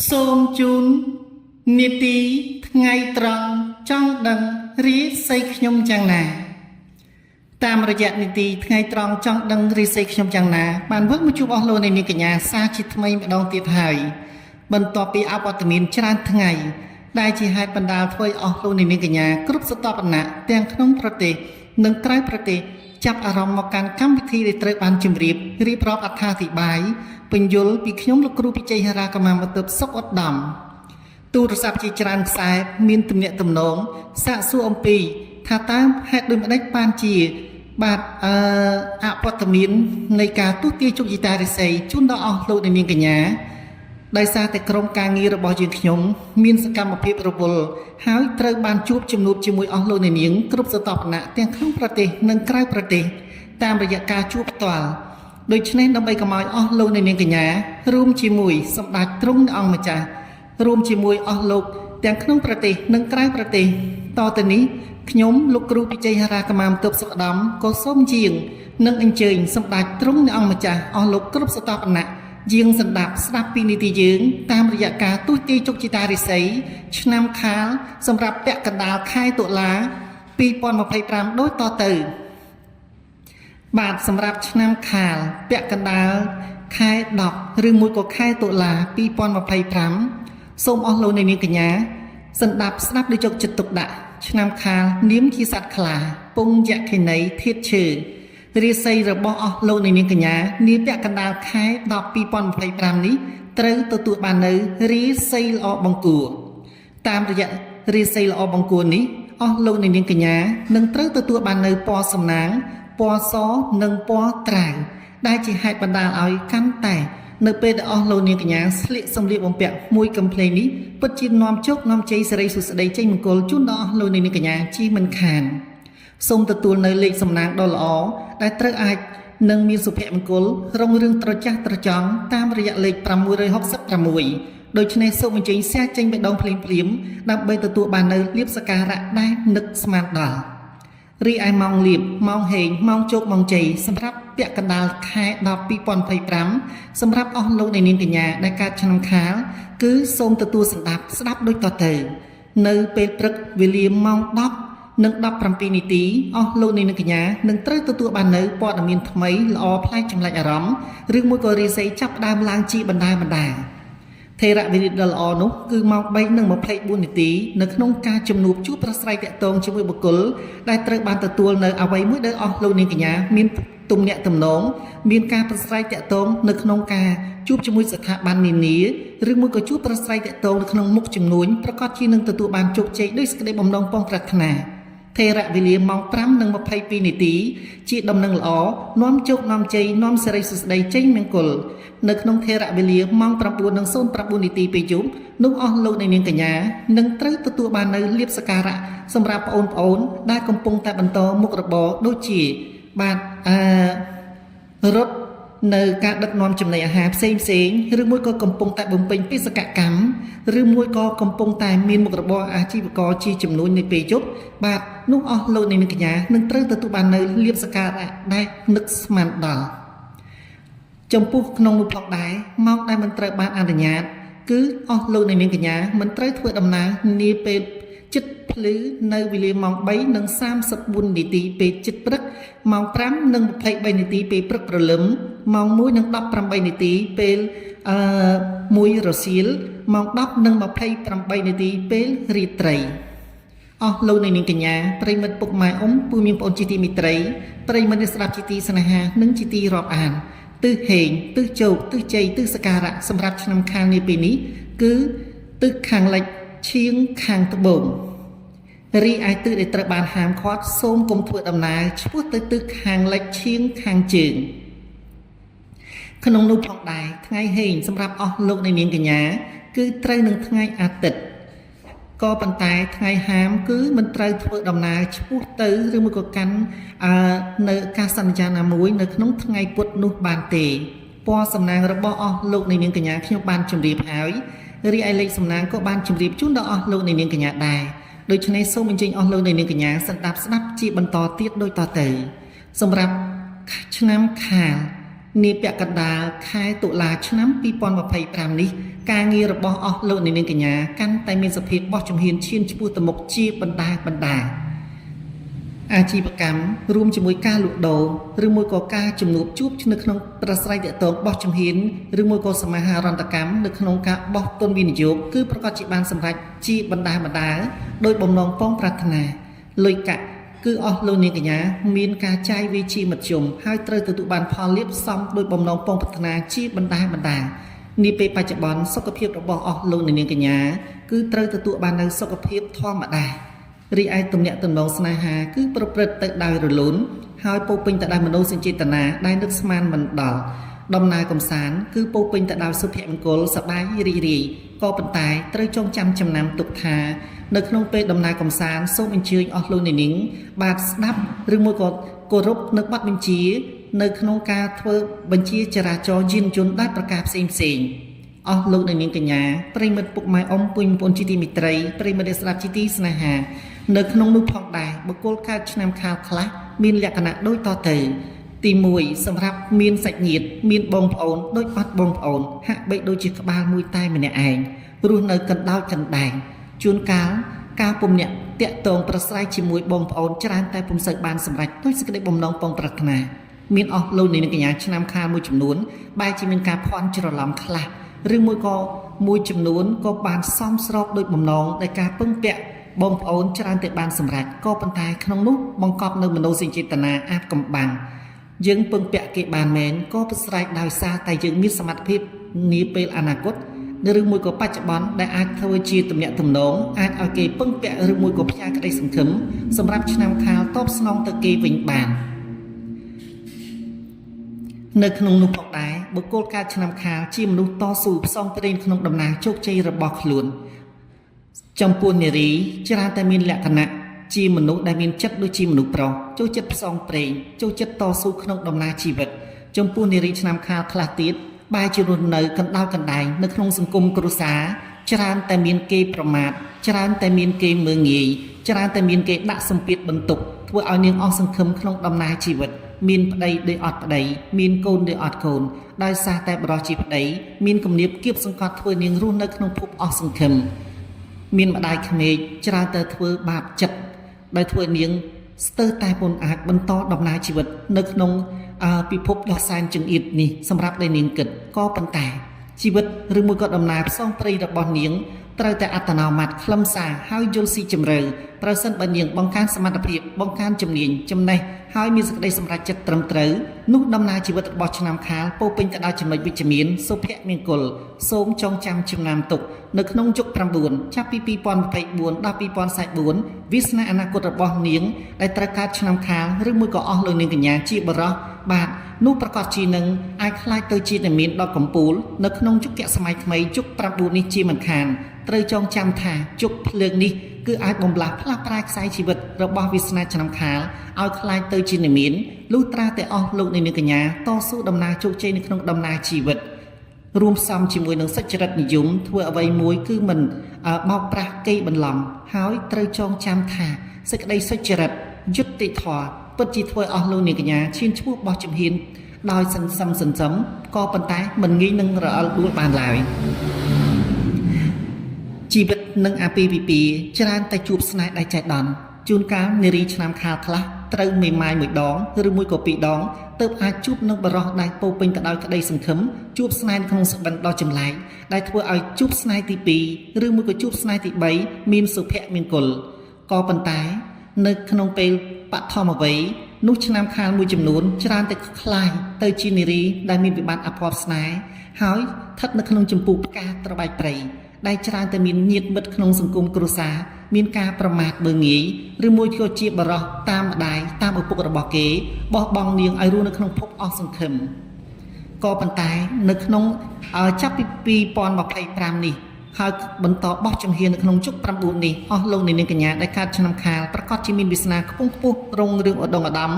សូមជូននីតិថ្ងៃត្រង់ចង់ដឹងរាសីខ្ញុំយ៉ាងណា តាមរយៈនីតិថ្ងៃត្រង់ចង់ដឹងរាសីខ្ញុំយ៉ាងណាបានវិលមកជួបអស់លោកអ្នកនាងកញ្ញាសាជាថ្មីម្ដងទៀតហើយបន្ទាប់ពីអវត្តមានច្រើនថ្ងៃដែលជាហេតុបណ្ដាលធ្វើឲ្យអស់លោកអ្នកនាងកញ្ញាគ្រប់ស្រទាប់វណ្ណៈទាំងក្នុងប្រទេសនិងក្រៅប្រទេសចាប់អារម្មណ៍មកកាន់កម្មវិធីដែលត្រូវបានជម្រាបរៀបរាប់អត្ថាធិប្បាយពន្យល់ពីខ្ញុំលោកគ្រូពិជ័យហរាកម្មាមទិបសុកឧត្តម ទូរស័ព្ទជាច្រើនខ្សែមានទំនាក់ទំនងសាកសួរអំពី ថាតើហេតុដូចម្ដេចបានជា បាទអឺអវត្តមាននៃការទស្សន៍ទាយជោគជតារិស័យជូនដល់អស់លោកអ្នកនាងកញ្ញាដោយសារតែក្រុមការងាររបស់យើងខ្ញុំមានសកម្មភាពរវល់ហើយត្រូវបានជួបជំនួបជាមួយអស់លោកអ្នកនាងគ្រប់ស្រទាប់វណ្ណៈទាំងក្នុងប្រទេសនិងក្រៅប្រទេសតាមរយៈការជួបផ្ទាល់ដូច្នេះដើម្បីកុំឲ្យអស់លោកអ្នកនាងកញ្ញារួមជាមួយសម្ដេចទ្រង់អង្គម្ចាស់ រួមជាមួយអស់លោកទាំងក្នុងប្រទេសនិងក្រៅប្រទេសតទៅនេះខ្ញុំលោកគ្រូពិជ័យហរាកម្មាមទប់សុខដមក៏សូមជាងនិងអញ្ជើញសម្ដេចទ្រង់ព្រះអង្គម្ចាស់អស់លោកគ្រប់ស្រទាប់វណ្ណៈយាងសម្ដាប់ស្ដាប់ពីនីតិយើងតាមរយៈការទស្សន៍ទាយជោគជតារិស័យឆ្នាំខាលសម្រាប់ពាក់កណ្ដាលខែតុលា2025ដូចតទៅ បាទសម្រាប់ឆ្នាំខាលពាក់កណ្ដាលខែ10ឬមួយក៏ខែតុលា2025សូមអស់លោកអ្នកនាងកញ្ញាសន្តាប់ស្ដាប់ដោយយកចិត្តទុកដាក់ឆ្នាំខាលនាមជាសត្វខ្លាពងយក្ខិនីធាតឈើរាសីរបស់អស់លោកអ្នកនាងកញ្ញានាពាក់កណ្ដាលខែ10 2025នេះត្រូវទទួលបាននៅរាសីល្អបង្គួរ តាមរយៈរាសីល្អបង្គួរនេះអស់លោកអ្នកនាងកញ្ញានឹងត្រូវទទួលបាននៅពណ៌សំណាងពណ៌សនិងពណ៌ត្រាវដែលជាហេតុបណ្ដាលឲ្យកាន់តែ នៅពេលដែលអស់លោកនាងកញ្ញាស្លៀកសម្លៀកបំពាក់មួយកំភ្លេងនេះពិតជានាំជោគនាំជ័យសិរីសួស្តីចេញមង្គលជូនដល់អស់លោកអ្នកនាងកញ្ញាជាមិនខានសូមទទួលនៅលេខសំណាងដ៏ល្អដែលត្រូវអាចនឹងមានសុភមង្គលរុងរឿងត្រចះត្រចង់តាមរយៈលេខ666ដូច្នេះសូមអញ្ជើញសះចេញបេះដូងភ្លាមភ្លាមៗដើម្បីទទួលបាននៅលៀបសក្ការៈដែលនឹកស្មានដល់ រីឯម៉ោងលៀបម៉ោងហេងម៉ោងជោគម៉ោងជ័យសម្រាប់ពាក់កណ្ដាលខែ10 2025សម្រាប់អស់លោកអ្នកនាងកញ្ញាដែលកើតឆ្នាំខាលគឺសូមទទួលសម្ដាប់ស្ដាប់ដូចតទៅ នៅពេលព្រឹកវេលាម៉ោង10និង17នាទីអស់លោកអ្នកនាងកញ្ញានឹងត្រូវទទួលបាននៅព័ត៌មានថ្មីល្អប្លែកចម្លែកអារម្មណ៍ឬមួយក៏រាសីចាប់ផ្ដើមឡើងជាបណ្ដាបណ្ដា ថេរវិរិទ្ធដ៏ល្អនោះគឺម៉ោង3:24នាទីនៅក្នុងការជំនួបជួបប្រស្រ័យតាក់ទងជាមួយបុគ្គលដែលត្រូវបានទទួលនៅអ្វីមួយដែលអស់លោកនាងកញ្ញាមានទំនាក់ទំនងមានការប្រស្រ័យតាក់ទងនៅក្នុងការជួបជាមួយស្ថាប័ននានាឬមួយក៏ជួបប្រស្រ័យតាក់ទងនៅក្នុងមុខជំនួញប្រកាសជានឹងទទួលបានជោគជ័យដោយសេចក្តីបំណងប៉ងប្រាថ្នា ថេរវេលាម៉ោង5:22នាទីជាដំណឹងល្អនាំជោគនាំជ័យនាំសិរីសួស្តីចេញមង្គលនៅក្នុងថេរវេលាម៉ោង9:09នាទីពេលយប់នោះអស់លោកអ្នកនាងកញ្ញានឹងត្រូវទទួលបាននៅលៀបសក្ការៈសម្រាប់ប្អូនប្អូនដែលកំពុងតែបន្តមុខរបរដូចជាបាទអឺ រត់នៅការដឹកនាំចំណីអាហារផ្សេងផ្សេងឬមួយក៏កំពុងតែបំពេញបេសកកម្មឬមួយក៏កំពុងតែមានមុខរបរអាជីវករជាចំនួននៃពេលយប់បាទនោះអស់លោកអ្នកនាងកញ្ញានឹងត្រូវទទួលបាននៅលៀបសក្ការៈដែលនឹកស្មានដល់ ចំពោះក្នុងនោះផងដែរម៉ោងដែលមិនត្រូវបានអនុញ្ញាតគឺអស់លោកអ្នកនាងកញ្ញាមិនត្រូវធ្វើដំណើរនាពេលជិតភ្លឺនៅវេលាម៉ោង3:34នាទីពេលជិតព្រឹកម៉ោង5:23នាទីពេលព្រឹកព្រលឹមម៉ោង1:18នាទីពេលអឺ1រសៀលម៉ោង10:28នាទីពេលរាត្រី អស់លោកអ្នកនាងកញ្ញាប្រិយមិត្តពុកម៉ែអ៊ំពូមីងប្អូនជាទីមេត្រីប្រិយមិត្តអ្នកស្ដាប់ជាទីស្នេហានិងជាទីរាប់អានទិសហេងទិសជោគទិសជ័យទិសសក្ការៈសម្រាប់ឆ្នាំខាលនាពេលនេះគឺទិសខាងលិចឈៀងខាងត្បូងរីឯទិសដែលត្រូវបានហាមឃាត់សូមកុំធ្វើដំណើរឆ្ពោះទៅទិសខាងលិចឈៀងខាងជើង ក្នុងនោះផងដែរថ្ងៃហេងសម្រាប់អស់លោកអ្នកនាងកញ្ញាគឺត្រូវនឹងថ្ងៃអាទិត្យ ក៏ប៉ុន្តែថ្ងៃហាមគឺមិនត្រូវធ្វើដំណើរឆ្ពោះទៅឬមួយក៏កាន់អឺនៅការសន្យាណាមួយនៅក្នុងថ្ងៃពុធនោះបានទេពណ៌សំណាងរបស់អស់លោកអ្នកនាងកញ្ញាខ្ញុំបានជម្រាបហើយរីឯលេខសំណាងក៏បានជម្រាបជូនដល់អស់លោកអ្នកនាងកញ្ញាដែរដូច្នេះសូមអញ្ជើញអស់លោកអ្នកនាងកញ្ញាស្ដាប់ស្ដាប់ជាបន្តទៀតដូចតទៅសម្រាប់ឆ្នាំខាល នាពាក់កណ្ដាលខែតុលាឆ្នាំ2025នេះការងាររបស់អស់លោកអ្នកនាងកញ្ញាកាន់តែមានសភាពបោះជំហានឈានឆ្ពោះទៅមុខជាបណ្ដាបណ្ដា អាជីវកម្មរួមជាមួយការលក់ដូរឬមួយក៏ការជំនួបជួបនៅក្នុងប្រស្រ័យទាក់ទងបោះជំហានឬមួយក៏សមាហរណកម្មនៅក្នុងការបោះទុនវិនិយោគគឺប្រកាសជាបានសម្រេចជាបណ្ដាបណ្ដាដោយបំណងប៉ងប្រាថ្នាលុយកាក់គឺអស់លោកនាងកញ្ញាមានការចាយវាយជាមធ្យមហើយត្រូវទទួលបានផលលាភសមដោយបំណងប៉ងប្រាថ្នាជាបណ្ដាបណ្ដានាពេលបច្ចុប្បន្នសុខភាពរបស់អស់លោកនាងកញ្ញាគឺត្រូវទទួលបាននូវសុខភាពធម្មតា រីឯទំនាក់ទំនងស្នេហាគឺប្រព្រឹត្តទៅដោយរលូនហើយពោរពេញទៅដោយមនោសញ្ចេតនាដែលនឹកស្មានមិនដល់ដំណើរកំសាន្តគឺពោរពេញទៅដោយសុភមង្គលសប្បាយរីករាយក៏ប៉ុន្តែត្រូវចងចាំចំណាំទុកថានៅក្នុងពេលដំណើរកំសាន្តសូមអញ្ជើញអស់លោកអ្នកនាងបាទស្ដាប់ឬមួយក៏គោរពនៅបទបញ្ជា នៅក្នុងការធ្វើបញ្ជាចរាចរណ៍យានយន្តដោយប្រការផ្សេងៗ អស់លោកអ្នកនាងកញ្ញាប្រិយមិត្តពុកម៉ែអ៊ំពុញប្អូនជាទីមេត្រីប្រិយមិត្តអ្នកស្ដាប់ជាទីស្នេហានៅក្នុងនោះផងដែរបុគ្គលកើតឆ្នាំខាលខ្លះមានលក្ខណៈដូចតទៅទី1សម្រាប់មានសាច់ញាតិមានបងប្អូនដូចអត់បងប្អូនហាក់បីដូចជាក្បាលមួយតែម្នាក់ឯងរស់នៅកណ្ដោចកណ្ដែងជួនកាលការពុំអ្នកតាក់ទងប្រស្រ័យជាមួយបងប្អូនច្រើនតែពុំសូវបានសម្រេចដោយសេចក្តីបំណងប៉ងប្រាថ្នាមានអស់លោកអ្នកនាងកញ្ញាឆ្នាំខាលមួយចំនួនបែរជាមានការភ័ន្តច្រឡំខ្លះ ឬមួយក៏មួយចំនួនក៏បានសមស្របដោយបំណងដែលការពឹងពាក់បងប្អូនច្រើនតែបានសម្រេចក៏ប៉ុន្តែក្នុងនោះបង្កប់នៅមនោសញ្ចេតនាអាបកំបាំងយើងពឹងពាក់គេបានមែនក៏ប្រស្រ័យដោយសារតែយើងមានសមត្ថភាពនាពេលអនាគតឬមួយក៏បច្ចុប្បន្នដែលអាចធ្វើជាទំនាក់ទំនងអាចឲ្យគេពឹងពាក់ឬមួយក៏ផ្ញើក្តីសង្ឃឹមសម្រាប់ឆ្នាំខាលតបស្នងទៅគេវិញបាន នៅក្នុងនោះផងដែរបុគ្គលកើតឆ្នាំខាលជាមនុស្សតស៊ូផ្សងព្រេងក្នុងដំណើរជោគជ័យរបស់ខ្លួនចំពោះនារីច្រើនតែមានលក្ខណៈជាមនុស្សដែលមានចិត្តដូចជាមនុស្សប្រុសចូលចិត្តផ្សងព្រេងចូលចិត្តតស៊ូក្នុងដំណើរជីវិតចំពោះនារីឆ្នាំខាលខ្លះទៀតបែរជារស់នៅកណ្ដោលកណ្ដែងនៅក្នុងសង្គមគ្រួសារច្រើនតែមានគេប្រមាថច្រើនតែមានគេមើងងាយច្រើនតែមានគេដាក់សម្ពាធបន្ទុកធ្វើឲ្យនាងអស់សង្ឃឹមក្នុងដំណើរជីវិត មានប្តីដូចអត់ប្តីមានកូនដូចអត់កូនដោយសារតែបរិសជាប្តីមានគំនាបគៀបសង្កត់ធ្វើនាងរស់នៅក្នុងភពអស់សង្ឃឹមមានម្ដាយក្មេកច្រើនតែធ្វើបាបចិត្តដោយធ្វើនាងស្ទើរតែពុំអាចបន្តដំណើរជីវិតនៅក្នុងពិភពដ៏សែនចង្អៀតនេះសម្រាប់ដែលនាងគិតក៏ប៉ុន្តែជីវិតឬមួយក៏ដំណើរផ្សងព្រេងរបស់នាងត្រូវតែអត្តនោម័តខ្លឹមសារហើយយល់ស៊ីជម្រៅប្រសិនបើនាងបង្កើនសមត្ថភាពបង្កើនជំនាញចំណេះហើយមានសេចក្តីសម្រេចចិត្តត្រឹមត្រូវនោះដំណើរជីវិតរបស់ឆ្នាំខាលពោរពេញទៅដោយចំណុចវិជ្ជមានសុភមង្គលសូមចងចាំចំណាំទុកនៅក្នុងយុគ9ចាប់ពី2024ដល់2044វាសនាអនាគតរបស់នាងដែលត្រូវកើតឆ្នាំខាលឬមួយក៏អស់លោកនាងកញ្ញាជាបរោះបាទនោះប្រកាសជានឹងអាចក្លាយទៅជានិមានដ៏កំពូលនៅក្នុងយុគសម័យថ្មីយុគ9នេះជាមិនខានត្រូវចងចាំថាយុគភ្លើងនេះគឺអាចបំលាស់ផ្លាស់ប្រែខ្សែជីវិតរបស់វាសនាឆ្នាំខាលឲ្យក្លាយទៅជានិមានលុះត្រាតែអស់លោកនាងកញ្ញាតស៊ូដំណើរជោគជ័យនៅក្នុងដំណើរជីវិតរួមផ្សំជាមួយនឹងសុចរិតនិយមធ្វើអ្វីមួយគឺមិនបោកប្រាស់គេបន្លំហើយត្រូវចងចាំថាសេចក្តីសុចរិតយុត្តិធម៌ពិតជាធ្វើអស់លោកនាងកញ្ញាឈានឈ្មោះបោះជំហានដោយសន្សំសន្សំក៏ប៉ុន្តែមិនងាយនឹងរអិលដួលបានឡើយ ជីវិតនិងអាពាហ៍ពិពាហ៍ច្រើនតែជួបស្នេហ៍ដែលចៃដន្យជួនកាលនារីឆ្នាំខាលខ្លះត្រូវមេម៉ាយមួយដងឬមួយក៏ពីរដងទើបអាចជួបនឹងបរិសដែលពោរពេញទៅដោយក្តីសង្ឃឹមជួបស្នេហ៍ក្នុងសុបិនដ៏ចម្លែកដែលធ្វើឲ្យជួបស្នេហ៍ទី2ឬមួយក៏ជួបស្នេហ៍ទី3មានសុភមង្គលក៏ប៉ុន្តែនៅក្នុងពេលបឋមវ័យនោះឆ្នាំខាលមួយចំនួនច្រើនតែคล้ายទៅជានារីដែលមានវិបត្តិអភ័ព្វស្នេហ៍ហើយស្ថិតនៅក្នុងចម្ពោះផ្កាត្របែកព្រៃ ដែលច្រើនតែមានញាតិមិត្តក្នុងសង្គមគ្រួសារមានការប្រមាថមើលងាយឬមួយក៏ជាបរោះតាមម្ដាយតាមឪពុករបស់គេបោះបង់នាងឲ្យរស់នៅក្នុងភពអស់សង្ឃឹមក៏ប៉ុន្តែនៅក្នុងចាប់ពី2025នេះហើយបន្តបោះជំហាននៅក្នុងជុក9នេះអស់លោកអ្នកនាងកញ្ញាដែលកើតឆ្នាំខាលប្រកាសជាមានវាសនាខ្ពង់ខ្ពស់រុងរឿងឧត្តមឧត្តម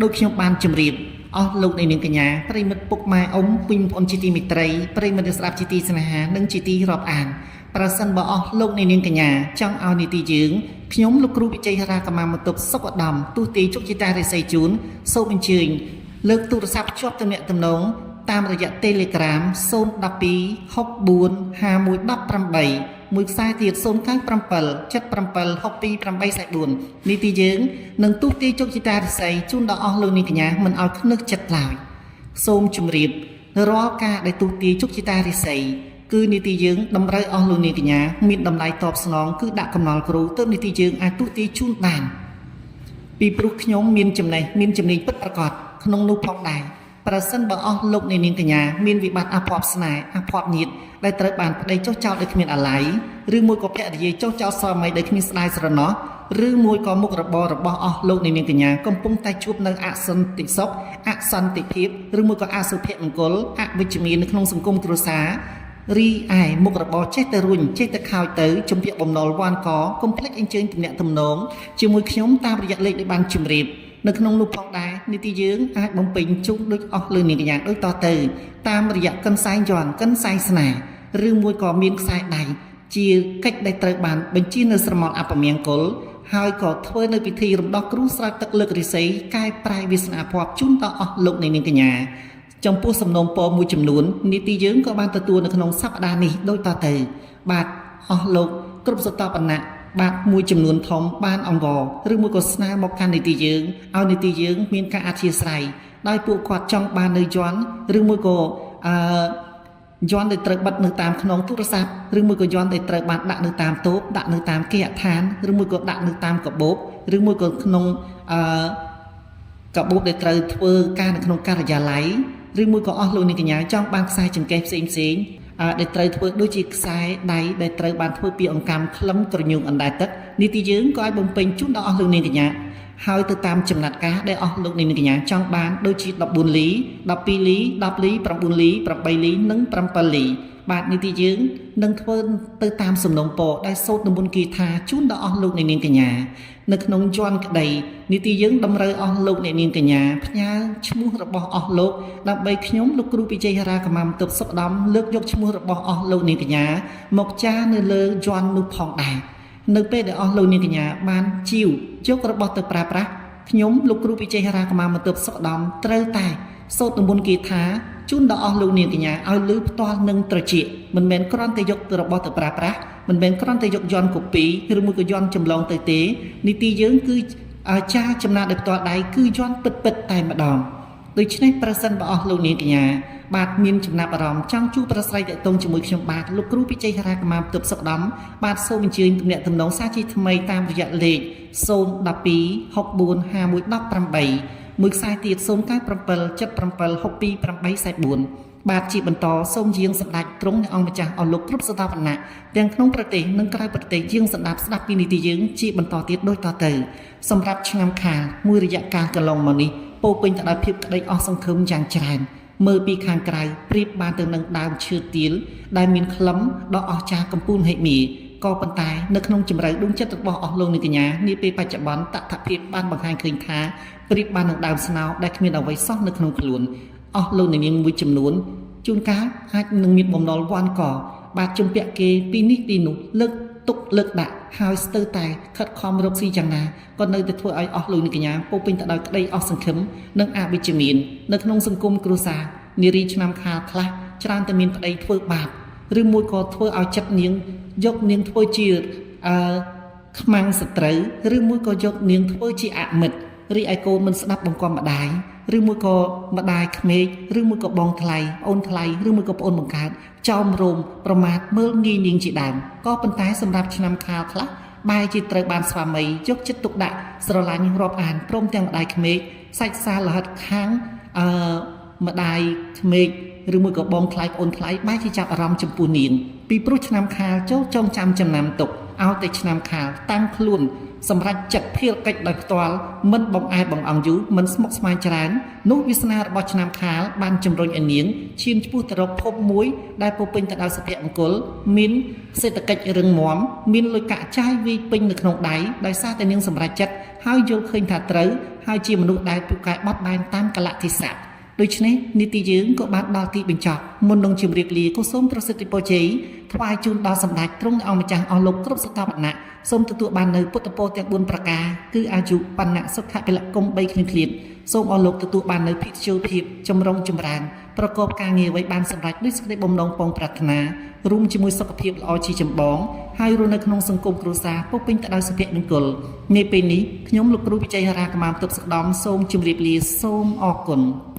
ដោយខ្ញុំបានជម្រាបអស់លោកអ្នកនាងកញ្ញាប្រិយមិត្តពុកម៉ែអ៊ំពេញប្អូនជាទីមេត្រីប្រិយមិត្តអ្នកស្ដាប់ជាទីស្នេហានិងជាទីរាប់អានប្រសិនបើអស់លោកអ្នកនាងកញ្ញាចង់ឲ្យនីតិយើងខ្ញុំលោកគ្រូវិជ័យហរាកម្មាមតុបសុខឧត្តមទស្សទាយជោគជតារិស័យជូនសូមអញ្ជើញ លើកទូរស័ព្ទភ្ជាប់ទំនាក់ទំនងតាមរយៈ Telegram 012 64 51 18មួយខ្សែទៀត097 77 62 844នីតិយើងនឹងទូទាយជោគជតារិស័យជូនដល់អស់លោកនាងកញ្ញាមិនឲ្យខ្នឹកចិត្តឡើយសូមជម្រាបរាល់ការដែលទូទាយជោគជតារិស័យគឺនីតិយើងតម្រូវអស់លោកនាងកញ្ញាមានតម្លៃតបស្នងគឺដាក់កំណល់គ្រូទើបនីតិយើងអាចទូទាយជូនបាន ពីព្រោះខ្ញុំមានចំណេះមានជំនាញពិតប្រាកដក្នុងនោះផងដែរប្រសិនបើអស់លោកអ្នកនាងកញ្ញាមានវិបត្តិអភ័ព្វស្នេហ៍អភ័ព្វញាតិដែលត្រូវបានប្តីចុះចោលដោយគ្មានអាល័យឬមួយក៏ភរិយាចុះចោលស្វាមីដោយគ្មានស្ដាយស្រណោះឬមួយក៏មុខរបររបស់អស់លោកអ្នកនាងកញ្ញាកំពុងតែជួបនៅអសន្តិសុខអសន្តិភាពឬមួយក៏អសុភមង្គលអវិជ្ជមាននៅក្នុងសង្គមគ្រួសារ រីឯមុខរបរចេះតែរួញចេះតែខោចទៅជំពាក់បំណុលវានកកុំភ្លេចអញ្ជើញទំនាក់ទំនងជាមួយខ្ញុំតាមរយៈលេខដែលបានជម្រាបនៅក្នុងនោះផងដែរនីតិយើងអាចបំពេញជូនដូចអស់លើនាងកញ្ញាដូចតទៅតាមរយៈកិនសែងយន់កិនសែងស្នេហ៍ឬមួយក៏មានខ្សែដៃជាកិច្ចដែលត្រូវបានបញ្ជានៅស្រមោលអពមង្គលហើយក៏ធ្វើនៅពិធីរំដោះគ្រូស្រោចទឹកលើករិស័យកែប្រែវាសនាភ័ព្វជូនដល់អស់លោកអ្នកនាងកញ្ញា ចំពោះសំណូមពរមួយចំនួននីតិយើងក៏បានទទួលនៅក្នុងសប្តាហ៍នេះដូចតទៅបាទអស់លោកគ្រប់សតបណៈបាទមួយចំនួនធំបានអង្វរឬមួយក៏ស្នើមកកាន់នីតិយើងឲ្យនីតិយើងមានការអធិស្ឋានដោយពួកគាត់ចង់បាននៅយន្តឬមួយក៏អឺយន្តដែលត្រូវបិទនៅតាមខ្នងទូរស័ព្ទឬមួយក៏យន្តដែលត្រូវបានដាក់នៅតាមតូបដាក់នៅតាមគេហដ្ឋានឬមួយក៏ដាក់នៅតាមកបោបឬមួយក៏ក្នុងអឺ កាបូបដែលត្រូវធ្វើការនៅក្នុងការិយាល័យឬមួយក៏អស់លោកនាងកញ្ញាចង់បានខ្សែចង្កេះផ្សេងផ្សេងអ่าដែលត្រូវធ្វើដូចជាខ្សែដៃដែលត្រូវបានធ្វើពីអង្កាំក្លឹមក្រញូងអណ្ដែតទឹកនីតិយើងក៏អាចបំពេញជូនដល់អស់លោកនាងកញ្ញាហើយទៅតាមចំណាត់ការដែលអស់លោកនាងកញ្ញាចង់បានដូចជា14លី12លី10លី9លី8លីនិង7លីបាទនីតិយើងនឹងធ្វើទៅតាមសំណុំពរដែលសូត្រនមន្តគាថាជូនដល់អស់លោកអ្នកនាងកញ្ញានៅក្នុងយន្តក្តីនីតិយើងតម្រូវអស់លោកអ្នកនាងកញ្ញាផ្ញើឈ្មោះរបស់អស់លោកដើម្បីខ្ញុំលោកគ្រូពិជ័យហរាកម្មាំទិព្វសុខដំលើកយកឈ្មោះរបស់អស់លោកនាងកញ្ញាមកចារនៅលើយន្តនោះផងដែរនៅពេលដែលអស់លោកនាងកញ្ញាបានជីវយករបស់ទៅប្រើប្រាស់ខ្ញុំលោកគ្រូពិជ័យហរាកម្មាំទិព្វសុខដំត្រូវតែសូត្រនមន្តគាថាជូនដល់អស់លោកនាងកញ្ញាឲ្យលឺផ្ទាល់នឹងត្រចៀកមិនមែនគ្រាន់តែយកទៅរបស់ទៅប្រើប្រាស់មិនមែនគ្រាន់តែយកយន្តកូពីឬមួយក៏យន្តចម្លងទៅទេនីតិយើងគឺអាចារ្យចំណានដោយផ្ទាល់ដៃគឺយន្តពិតពិតតែម្ដងដូច្នេះប្រសិនបើអស់លោកនាងកញ្ញាបាទមានចំណាប់អារម្មណ៍ចង់ជួបប្រស្រ័យតាក់ទងជាមួយខ្ញុំបាទលោកគ្រូពិជ័យហរាកម្មាទិព្វសុខដំបាទសូមអញ្ជើញទំនាក់ទំនងសាជាថ្មីតាមរយៈលេខ012 64 51 18មួយខ្សែទៀត097 77 62 844បាទជាបន្តសូមយាងសម្ដេចទ្រង់នៃអង្គម្ចាស់អស់លោកគ្រប់ស្ថាបនៈទាំងក្នុងប្រទេសនិងក្រៅប្រទេសយាងសម្ដាប់ស្ដាប់ពីនីតិយើងជាបន្តទៀតដូចតទៅសម្រាប់ឆ្នាំខាលមួយរយៈកាលកន្លងមកនេះពោរពេញទៅដោយភាពក្តីអស់សង្ឃឹមយ៉ាងច្រើនមើលពីខាងក្រៅប្រៀបបានទៅនឹងដើមឈើទាលដែលមានក្លឹមដ៏អស្ចារ្យកំពូលហិមាក៏ប៉ុន្តែនៅក្នុងជំរៅដួងចិត្តរបស់អស់លោកនាងកញ្ញានាពេលបច្ចុប្បន្នតថភាពបានបង្ហាញឃើញថាប្រៀបបាននឹងដើមស្នោដែលគ្មានអ្វីសោះនៅក្នុងខ្លួនអស់លោកនាងមួយចំនួនជួនកាលអាចនឹងមានបំណុលវាន់កបាទជំពាក់គេពីនេះពីនោះលើកទុកលើកដាក់ហើយស្ទើរតែខិតខំរកស៊ីយ៉ាងណាក៏នៅតែធ្វើឲ្យអស់លោកនាងកញ្ញាពោរពេញទៅដោយក្តីអស់សង្ឃឹមនិងអវិជ្ជមាននៅក្នុងសង្គមគ្រួសារនារីឆ្នាំខាលខ្លះច្រើនតែមានប្តីធ្វើបាបឬមួយក៏ធ្វើឲ្យចិត្តនាងយកនាងធ្វើជាអឺខ្មាំងសត្រូវឬមួយក៏យកនាងធ្វើជាអមិត្តរីឯកូនមិនស្ដាប់បង្គាប់ម្ដាយឬមួយក៏ម្ដាយក្មេកឬមួយក៏បងថ្លៃអូនថ្លៃឬមួយក៏ប្អូនបង្កើតចោមរោមប្រមាថមើលងាយនាងជាដើមក៏ប៉ុន្តែសម្រាប់ឆ្នាំខាលខ្លះបែរជាត្រូវបានស្វាមីយកចិត្តទុកដាក់ស្រឡាញ់រាប់អានព្រមទាំងម្ដាយក្មេកសាច់សាលហិតខាងអឺម្ដាយក្មេកឬមួយក៏បងថ្លៃប្អូនថ្លៃបែរជាចាប់អារម្មណ៍ចំពោះនាងពីព្រោះឆ្នាំខាលចូលចងចាំចំណាំទុកឲ្យតែឆ្នាំខាលតាំងខ្លួនសម្រាប់ចិត្តភារកិច្ចដោយផ្ទាល់មិនបង្អែបង្អង់យូរមិនស្មុគស្មាញច្រើននោះវាសនារបស់ឆ្នាំខាលបានជំរុញឲ្យនាងឈានឆ្ពោះទៅរកភពមួយដែលពោរពេញទៅដោយសុភមង្គលមានសេដ្ឋកិច្ចរឹងមាំមានលុយកាក់ចាយវាយពេញនៅក្នុងដៃដោយសារតែនាងសម្រេចចិត្តហើយយល់ឃើញថាត្រូវហើយជាមនុស្សដែលពូកែបត់បែនតាមកលៈទេសៈ ដូច្នេះនីតិយើងក៏បានដល់ទីបញ្ចប់មុននឹងជម្រាបលាក៏សូមប្រសិទ្ធិពរជ័យថ្វាយជូនដល់សម្ដេចទ្រង់អង្គម្ចាស់អស់លោកគ្រប់ស្ថាបនៈសូមទទួលបាននៅពុទ្ធពរទាំង4ប្រការគឺអាយុបណ្ណៈសុខៈពលៈគុំ3គ្លៀងគ្លៀតសូមអស់លោកទទួលបាននៅភិក្ខុភាពចម្រុងចម្រើនប្រកបការងារអ្វីបានសម្រេចដោយសេចក្តីបំណងពងប្រាថ្នារួមជាមួយសុខភាពល្អជាចម្បងហើយរស់នៅក្នុងសង្គមគ្រួសារពោរពេញទៅដោយសុភមង្គលនាពេលនេះខ្ញុំលោកគ្រូវិជ័យហរាកម្មាទិព្វសកដមសូមជម្រាបលាសូមអរគុណ។